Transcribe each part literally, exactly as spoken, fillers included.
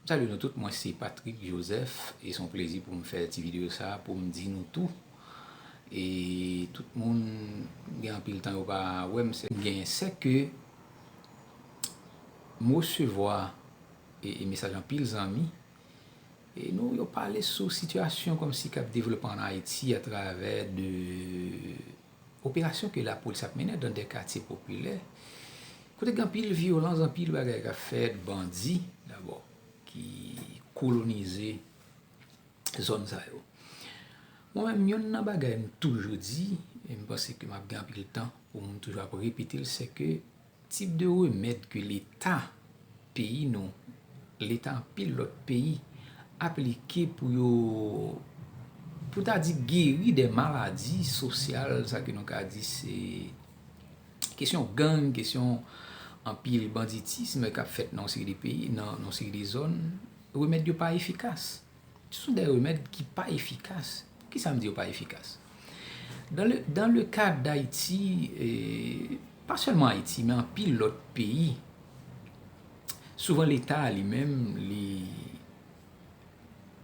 Salut nou tout, mwen se Patrick Joseph e se yon plezi pou m fè ti videyo sa pou m di nou tou. E tout moun gen anpil tan yo pa wè m, se gen se ke m resevwa e, e mesaj anpil zanmi e nou yo pale sou sitiyasyon kòmsi k ap devlope an Ayiti atravè de operasyon ke lapolis ap mennen dan de katye popilè, kote gen anpil vyolans, anpil bagay k ap fèt, bandi dabò, ki kolonize zòn sa yo. Mwen menm, yonn nan bagay m toujou di, e m panse ke m ap gen anpil tan pou m toujou ap repete l, se ke tip de remèd ke Leta peyi nou, Leta anpil lòt peyi aplike pou yo, pou ta di, geri de maladi sosyal, sa ke nou ka di se kesyon gang, kesyon anpil banditism k ap fèt nan yon seri de peyi, nan, nan yon seri de zòn, remèd yo pa efikas. Ce sont des remèdes ki pa efikas. Poukisa m di yo pa efikas? Dans le, dans le cas d'Haïti, e, pa sèlman Ayiti, men anpil lòt peyi, souvan Leta a li menm, li,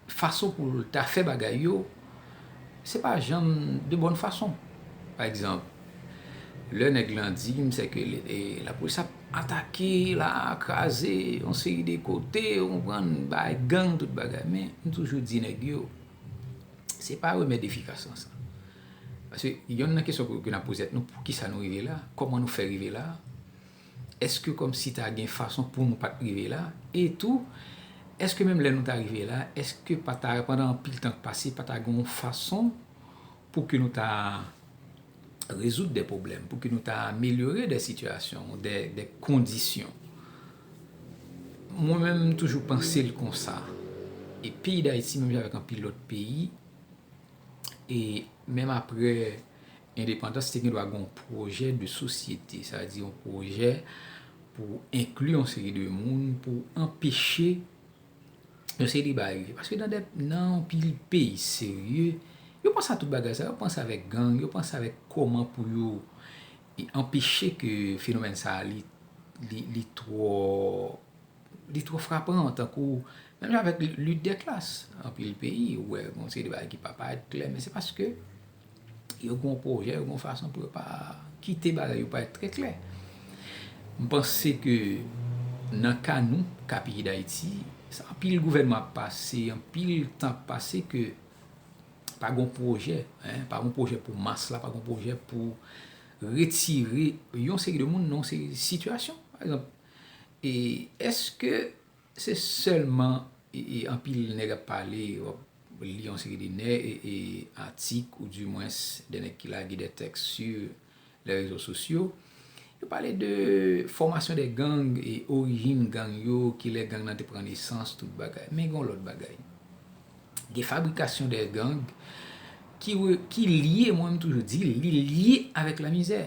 fason pou l ta fè bagay yo, se pa janm de bòn fason. Pa egzanp, lè nèg lan di m se ke le- e, lapolis ap atake la, kraze yon seri de kote, ou konprann, bay gang, tout bagay. Men, m toujou di nèg yo, se pa remèd efikas lan sa. Paske yonn nan kesyon ke, ke n ap poze tèt nou, poukisa nou rive la? Kòman nou fè rive la? Èske kòmsi ta gen fason pou nou pa t rive la? E tou, èske menm lè nou ta rive la, èske pa ta, pandan anpil tan k pase, pa ta gen yon fason pou ke nou ta rezoud de pwoblèm, pou ke nou ta amelyore de sitiyasyon, de, de kondisyon? Mwen menm, m toujou panse l konsa. E peyi Dayiti, menm jan avèk anpil lòt peyi, e menm apre endepandans, te gen dwa gen yon pwojè de sosyete, sa vle di yon pwojè pou enkli yon seri de moun, pou anpeche yon seri de bagay rive. Paske nan de, nan anpil peyi serye, yo panse a tout bagay sa, yo panse avèk gang, yo panse avèk kòman pou yo, e, anpeche ke fenomèn sa li, li, li twò, li twò frapan, tankou, menm jan avèk lit de klas, anpil peyi, ou wè, gon seri de bagay ki pa parèt klè, men se paske yo gon pwojè, yo gon fason pou yo pa kite bagay yo parèt trè klè. M panse ke nan ka nou, ka peyi Dayiti, sa anpil gouvènman ap pase, anpil tan ap pase ke pa gon pwojè, en, pa gon pwojè pou mas la, pa gon pwojè pou retire yon seri de moun nan yon seri de sitiyasyon. Pa egzanp, e èske se sèlman, e, e, anpil nèg ap pale, w ap li yon seri de nèg, e, e, atik, ou dimwens de nèg ki lage de tèks sou lè rezo sosyo. Yo pale de fòmasyon de gang e orijin gang yo, kilè gang nan te pran nesans, tout bagay. Men gen yon lòt bagay. Gen fabrikasyon de gang ki, re- ki lye, mwen m toujou di, li lye avèk lamizè.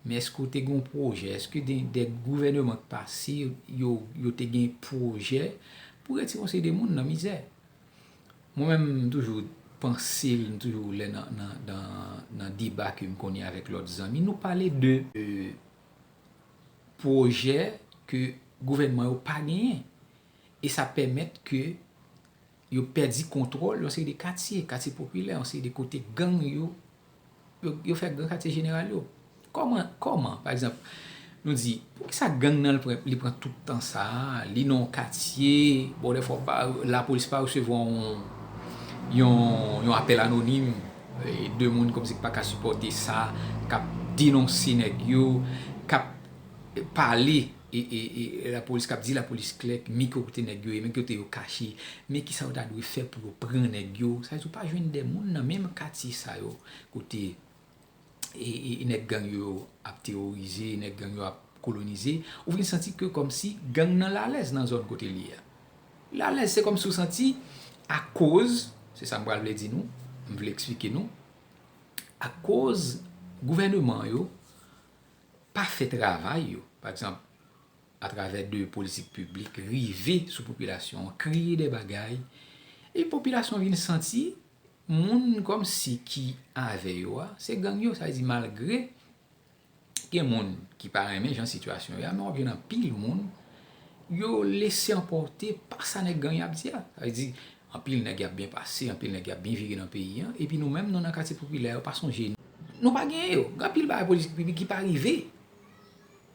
Men èske w te gen yon pwojè? Èske de, de gouvèneman k pase, yo, yo te gen pwojè pou retire yon seri de moun nan mizè? Mwen menm, m toujou panse l, m toujou lè nan, nan, nan, nan deba ke m konnen avèk lòt zanmi, nou pale de, de pwojè ke gouvènman yo pa genyen. E sa pèmèt ke yo pèdi kontwòl yon seri de katye, katye popilè, yon seri de kote gang yo, yo, yo fè gran katye jeneral yo. Kòman, kòman, pa egzanp, nou di, poukisa gang nan li pran, li pran tout tan sa a, li nan yon katye, bon, dèfwa pa, lapolis pa resevwa yon, yon, yon apèl anonim, e, de moun kòmsi ki pa ka sipòte sa, k ap denonse nèg yo, k ap pale e, e, e lapolis k ap di lapolis klè, men ki kote nèg yo ye, men ki kote yo kache, men kisa yo ta dwe fè pou yo pran nèg yo. Sa vle di ou pa jwenn de moun nan menm katye sa yo, kote, e, e, e nèg gang yo ap teworize, nèg gang yo ap kolonize. Ou vin santi ke kòmsi gang nan l alèz nan zòn kote li ye a. L alèz, se kòmsi ou santi akoz, se sa m pral vle di nou, m vle eksplike nou, akoz gouvèneman yo pa fè travay yo, pa egzanp, atravè de politik piblik, rive sou popilasyon an, kreye de bagay, e popilasyon vin santi moun kòmsi ki avè yo a, se gang yo. Sa vle di, malgre gen moun ki pa renmen jan sitiyasyon yo ye a, men w ap jwenn anpil moun Yo lese anpòte pa sa nèg gang yo ap di a. Sa vle di, anpil nèg y ap byen pase, anpil nèg y ap byen vire nan peyi an, epi nou menm, nou nan katye popilè, yo pa sonje nou. Nou pa genyen yo. Gen anpil bagay politik piblik ki pa rive.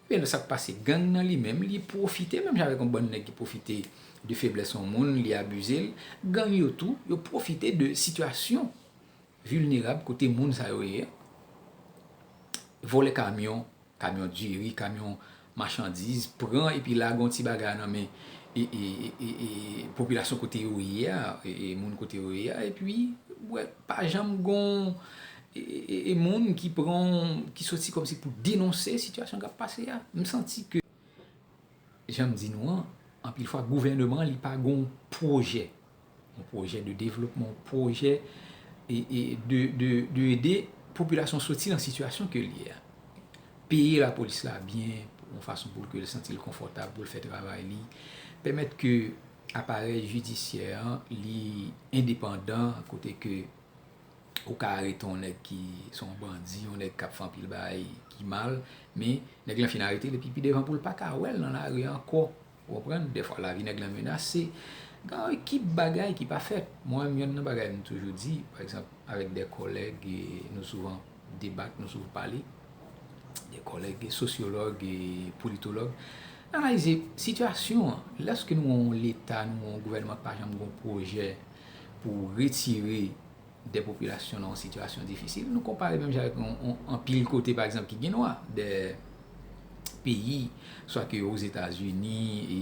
Ebyen, sa k pase, gang nan li menm, li pwofite, menm jan avèk yon bann nèg ki pwofite de feblès yon moun, li abize l, gang yo tou, yo pwofite de sitiyasyon vilnerab kote moun sa yo ye, vòlè kamyon, kamyon diri, kamyon machandiz, pran epi lage yon ti bagay nan men e, e, e, e, e, popilasyon kote yo ye a, e, e, moun kote yo ye a, epi, wè, pa janm gon e, e, e, e moun ki pran, ki soti kòmsi pou denonse sitiyasyon k ap pase a. M santi ke, jan m di nou an, anpil fwa gouvènman li pa gon pwojè, yon pwojè de devlopman, yon pwojè e, e, de, de, de ede popilasyon soti nan sitiyasyon ke l ye a. Peye lapolis la byen, yon fason pou l ke l santi l konfòtab, pou l fè travay li, pèmèt ke aparèy jidisyè an li endepandan, kote ke ou ka arete yon nèg ki se yon bandi, yon nèg k ap fè anpil bagay ki mal, men nèg lan fin arete l, epi pi devan pou l pa ka wè l nan lari ankò. Ou konprann? Dèfwa lavi nèg lan menase. Gen yon ekip bagay ki pa fèt. Mwen menm, yonn nan bagay m toujou di, pa egzanp, avèk de kòlèg, e nou souvan debat, nou souvan pale, de kòlèg sosyològ e politològ, analize sitiyasyon an. Lèske nou yon leta, nou yon gouvènman ki pa janm gen yon pwojè pou retire de popilasyon nan yon sitiyasyon difisil, nou konpare menm jan avèk yon, yon, anpil kote, pa egzanp, ki gen nwa, de peyi, swa ke Ozetazini, e,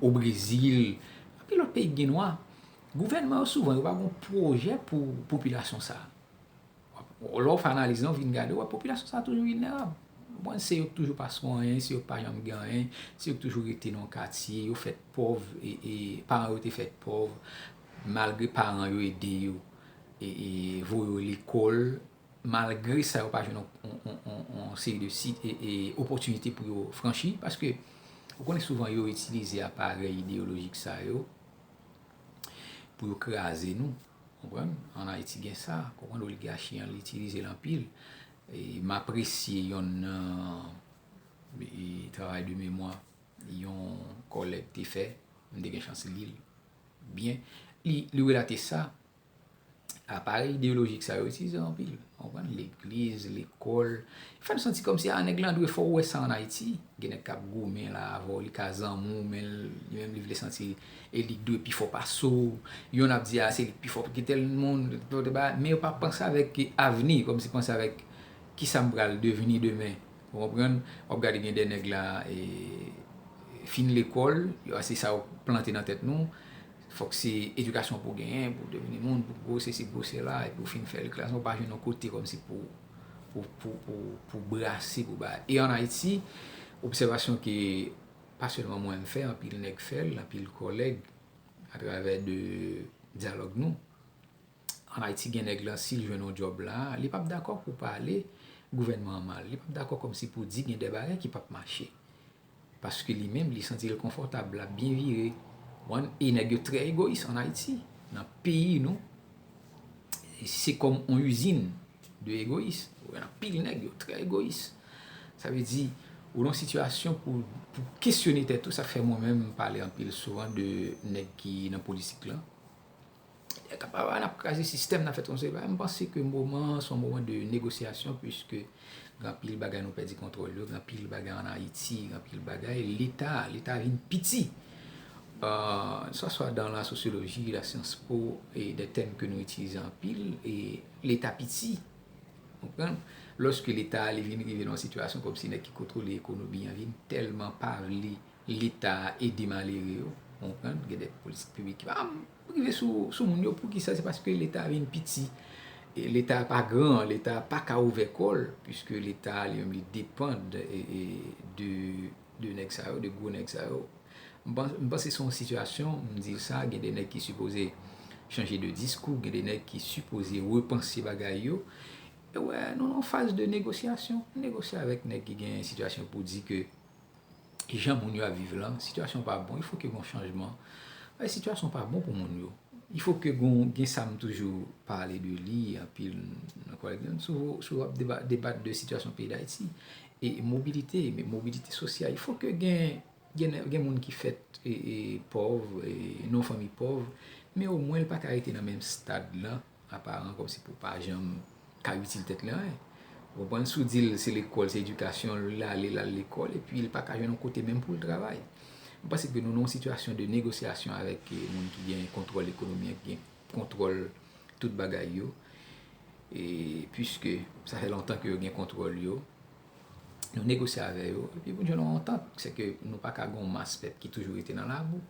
o Brezil, anpil lòt peyi ki gen nwa. Gouvènman yo souvan, yo pa gen yon pwojè pou popilasyon sa a. Lè w fè analiz lan, w vin gade, w wè popilasyon sa a toujou vilnerab. Ou konprann? Se yo k toujou pa sou anyen, se yo k pa janm gen anyen, se yo k toujou rete nan katye, yo fèt pòv, e, e paran yo te fèt pòv, malgre paran yo ede yo, e, e voye yo lekòl, malgre sa, yo pa jwenn yon, yon, yon, yon, yon seri de sit, e, e opòtinite pou yo franchi, paske ou konnen souvan yo itilize aparèy ideyolojik sa yo pou yo kraze nou. Konprann? Ann Ayiti gen sa. Konprann? Oligachi an, li itilize l anpil. E m apresye yonn nan, e, travay de memwa yon kòlèg te fè. M te gen chans li l byen. Li, li relate sa. Aparèy ideyolojik sa yo itilize anpil. Konprann? Legliz, lekòl. Fè n santi kòmsi, a, nèg lan dwe fò. Ou wè sa ann Ayiti. Gen nèg k ap goumen la avè w, li ka zanmi w, men l, li menm li vle santi e li k dwe pi fò pase w. Yonn ap di, a, se li k pi fò ki tèl moun, men yo pa panse avèk avni, kòmsi panse avèk kisa m pral devni demen. Ou konprann? W ap gade gen de nèg la, e, fin lekòl, yo, a, se sa yo plante nan tèt nou. Fòk se edikasyon pou w genyen, pou w devni moun, pou w gwo sesi, gwo sela, epi w fin fè l klas, ou pa jwenn yon kote kòmsi pou, pou, pou, pou, pou brase, pou bay. E ann Ayiti, obsèvasyon ke pa sèlman mwen m fè, anpil nèg fè l, anpil kòlèg, atravè de dyalòg nou. Ann Ayiti, gen nèg lan, si l jwenn yon djòb la, li p ap dakò pou pale gouvènman an mal. Li p ap dakò kòmsi pou di gen de bagay ki p ap mache. Paske li menm, li santi l konfòtab, l ap byen vire. Konprann? E nèg yo trè egoyis ann Ayiti. Nan peyi nou, se kòm yon izin de egoyis. Ou wè anpil nèg yo trè egoyis. Sa vle di, ou nan sitiyasyon pou, pou kesyone tèt ou, sa fè mwen menm m pale anpil souvan de nèg ki nan politik lan. Kapab n ap kraze sistèm, n ap fè tout yon seri bagay. M panse ke moman an se yon moman de negosyasyon, piske gen anpil bagay nou pèdi kontwòl yo, gen anpil bagay ann Ayiti, gen anpil bagay. Leta, Leta vin piti. Euh, swa, swa dan la sosyoloji, la syans po, e de tèm ke nou itilize anpil, e Leta piti. Konprann? Lòske Leta a, li vin rive nan yon sitiyasyon kòmsi nèg ki kontwole ekonomi an vin tèlman pa vle Leta a ede malere yo, konprann? Gen de politik piblik ki pa rive sou, sou moun yo. Poukisa? Se paske Leta a vin piti. E Leta a pa gran, Leta a pa ka ouvè kò l, piske Leta a li menm li depann de, e, e, de, de nèg sa yo, de gwo nèg sa yo. M pan-, m panse se yon sitiyasyon, m di l sa, gen de nèg ki sipoze chanje de diskou, gen de nèg ki sipoze repanse bagay yo. E wè, nou nan yon faz de negosyasyon. Negosye avèk nèg ki gen sitiyasyon pou di ke jan moun yo ap viv lan, sitiyasyon pa bon, il faut que gon chanjman. Ay, sitiyasyon pa bon pou moun yo. Il faut que gon, gen sa m toujou pale de li, anpil nan kòlèg yo, sou, sou ap deba-, debat de sitiyasyon peyi Dayiti. E mobilite, men mobilite sosyal, il faut que gen Gen, gen moun ki fèt e, e, pòv, e, non fanmi pòv, men omwen li pa ka rete nan menm stad lan, aparan, kòmsi pou pa janm ka itil tèt li anyen. Ou konprann? Si w di l se lekòl, se edikasyon, l ale, l al lekòl, epi l pa ka jwenn yon kote menm pou l travay. M panse ke nou nan yon sitiyasyon de negosyasyon avèk e, moun ki gen kontwòl ekonomi an, ki gen kontwòl tout bagay yo. E, puiske sa fè lontan ke yo gen kontwòl yo, nou negosye avè yo, epi pou nou jwenn yon antant, se ke nou pa ka gen yon mas pèp ki toujou rete nan labou.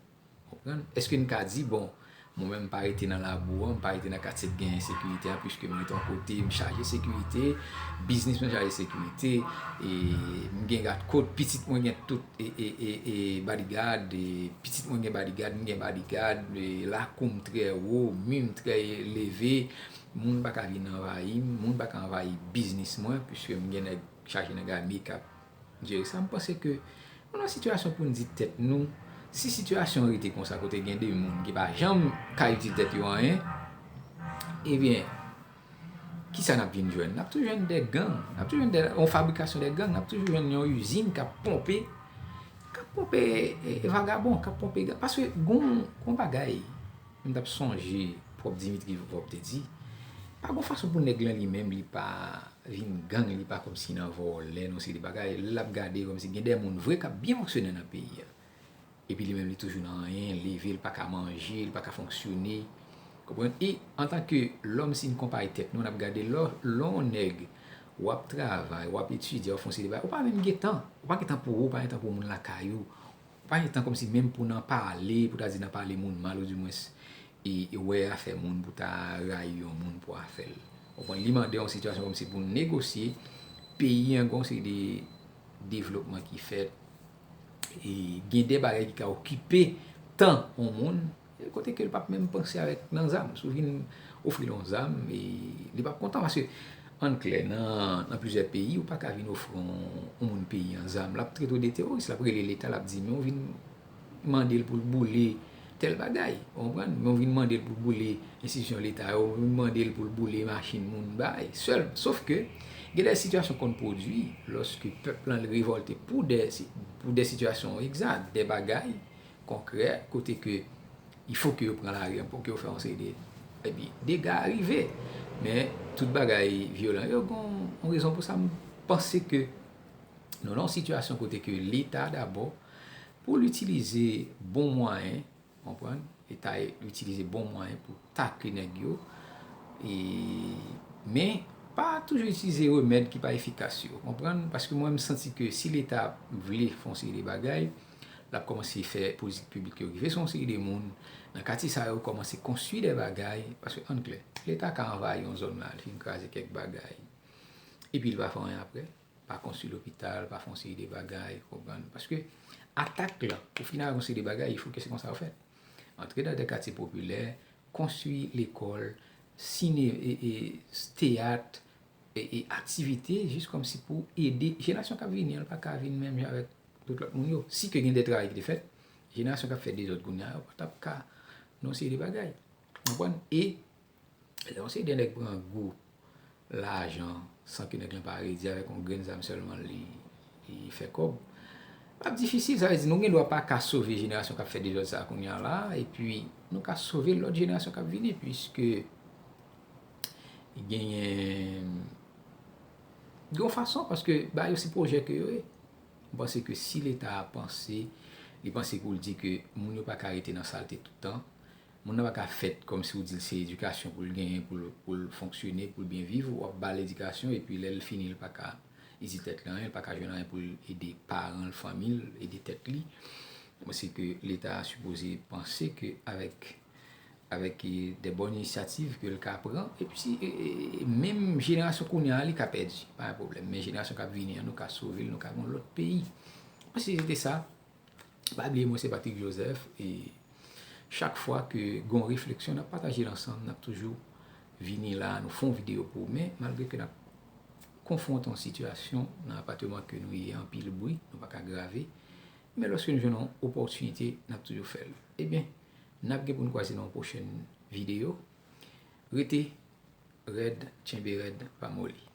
Konprann? Èske n ka di, bon, mwen menm m pa rete nan labou an, m pa rete nan katye k gen ensekirite a, puiske m rete yon kote, m chaje sekirite, biznis mwen chaje sekirite, e m gen gad kot, pitit mwen gen tout e, e, e, e, bodyguard, e, pitit mwen gen bodyguard, m gen bodyguard, e, lakou m trè wo, mi m trè leve, moun pa ka vin anvayi m, moun pa ka anvayi biznis mwen, puiske m gen nèg chaje nan Grammy k ap jere sa. M panse ke nou nan sitiyasyon pou n di tèt nou, si sitiyasyon rete konsa kote gen de moun ki pa janm ka itil tèt yo anyen, ebyen, kisa n ap vin jwenn? N ap toujou jwenn de gang, n ap toujou jwenn de, yon fabrikasyon de gang, n ap toujou jwenn yon izin k ap ponpe, k ap ponpe e, e, vagabon, k ap ponpe gang. Paske gon, gon bagay, m t ap sonje pwòp Dimitri Vorbe te di, pa gon fason pou nèg lan li menm li pa vin gang, li pa kòmsi nan vòlè, nan seri de bagay, l ap gade kòmsi gen de moun vre k ap byen fonksyone nan peyi a. Epi li menm li toujou nan anyen, leve, li pa ka manje, li pa ka fonksyone. Konprann? E antanke lòm, si n konpare tèt nou, n ap gade lè, lè yon nèg w ap travay, w ap etidye, w ap fè yon seri de bagay, ou pa menm gen tan. Ou pa gen tan pou ou, ou pa gen tan pou moun lakay ou. Ou pa gen tan kòmsi menm pou nan pale, pou ta di nan pale moun mal, oudimwens e, e wè afè moun pou ta rayi yon moun pou afè l. Ou konprann? Li mande yon sitiyasyon kòmsi pou negosye, peyi an gen yon seri de devlopman ki fèt, e gen de bagay ki ka okipe tan yon moun, kote ke l p ap menm panse avèk nan zam. Si w vin ofri l yon zam, e li p ap kontan, paske, ann klè, nan, nan plizyè peyi, ou pa ka vin ofri yon, yon moun peyi an zam. L ap trete w de teworis, l ap rele Leta, l ap di, men w vin mande l pou l boule tèl bagay, ou konprann? Men w vin mande l pou l boule enstitisyon Leta yo, w vin mande l pou l boule machin moun bay. Sèl, sof ke, gen de sitiyasyon konn pwodui, lòske pèp lan li revòlte pou de, pou de sitiyasyon egzak, de bagay konkrè, kote ke il fo ke yo pran lari an, pou ke yo fè yon seri de, epi dega rive. Men tout bagay vyolan yo gen yon rezon pou sa. M panse ke nou nan yon sitiyasyon kote ke Leta dabò, pou l itilize bon mwayen, konprann? Leta itilize bon mwayen pou take nèg yo, e, men pa toujou itilize remèd ki pa efikas yo, konprann? Paske mwen, m santi ke si Leta vle fè yon seri de bagay, l ap kòmanse fè politik piblik yo rive sou yon seri de moun. Nan katye sa yo, kòmanse konstwi de bagay, paske ann klè, Leta ka anvayi yon zòn la, l fin kraze kèk bagay. Epi l pa fè anyen apre, pa konstwi lopital, pa fè yon seri de bagay, konprann? Paske atak la, pou fin al yon seri de bagay, il fo ke se konsa yo fèt. Antre nan de katye popilè, konstwi lekòl, sine, e, e, teyat, e, e, aktivite, jis kòmsi pou ede jenerasyon k ap vini an, l pa ka vin menm jan avèk tout lòt moun yo. Si ke gen de travay ki te fèt, jenerasyon k ap fè dezòd kounye a yo pa t ap ka nan yon seri de bagay. Konprann? E lè yon seri de nèg pran gou lajan san ke nèg lan pa redi, avèk yon grenn zam sèlman li, li fè kòb, l ap difisil. Sa vle di nou gen dwa pa ka sove jenerasyon k ap fè dezòd sa a kounye a la, epi nou ka sove lòt jenerasyon k ap vini, piske genyen, gen yon fason, paske bagay yo se pwojè ke yo ye. M panse ke si Leta a panse, li panse pou l di ke moun yo pa ka rete nan salte tout tan, moun nan pa ka fèt kòmsi w di l se edikasyon pou l genyen, pou l, pou l fonksyone, pou l byen viv, w ap ba l edikasyon, epi lè l fini, l pa ka itil tèt li anyen, l pa ka jwenn anyen pou l ede paran l, fanmi l, ede tèt li. M panse ke Leta a sipoze panse ke avèk, avèk, e, de bòn inisyativ ke l ka pran, epi si, e, e, e, menm jenerasyon kounye a, li ka pèdi, pa gen pwoblèm. Men jenerasyon k ap vini an, nou ka sove l, nou ka gen yon lòt peyi. M panse se te sa. Pa bliye, mwen se Patrick Joseph, e chak fwa ke gen yon refleksyon, n ap pataje l ansanm, n ap toujou vini la, nou fè yon videyo pou ou, men malgre ke n ap konfwonte yon sitiyasyon nan apatman ke nou ye, anpil bri, nou pa ka grave, men lòske nou jwenn yon opòtinite, n ap toujou fè l. Ebyen, n ap gen pou n kwaze nan yon pwochèn videyo. Rete rèd, tchenbe rèd, pa moli.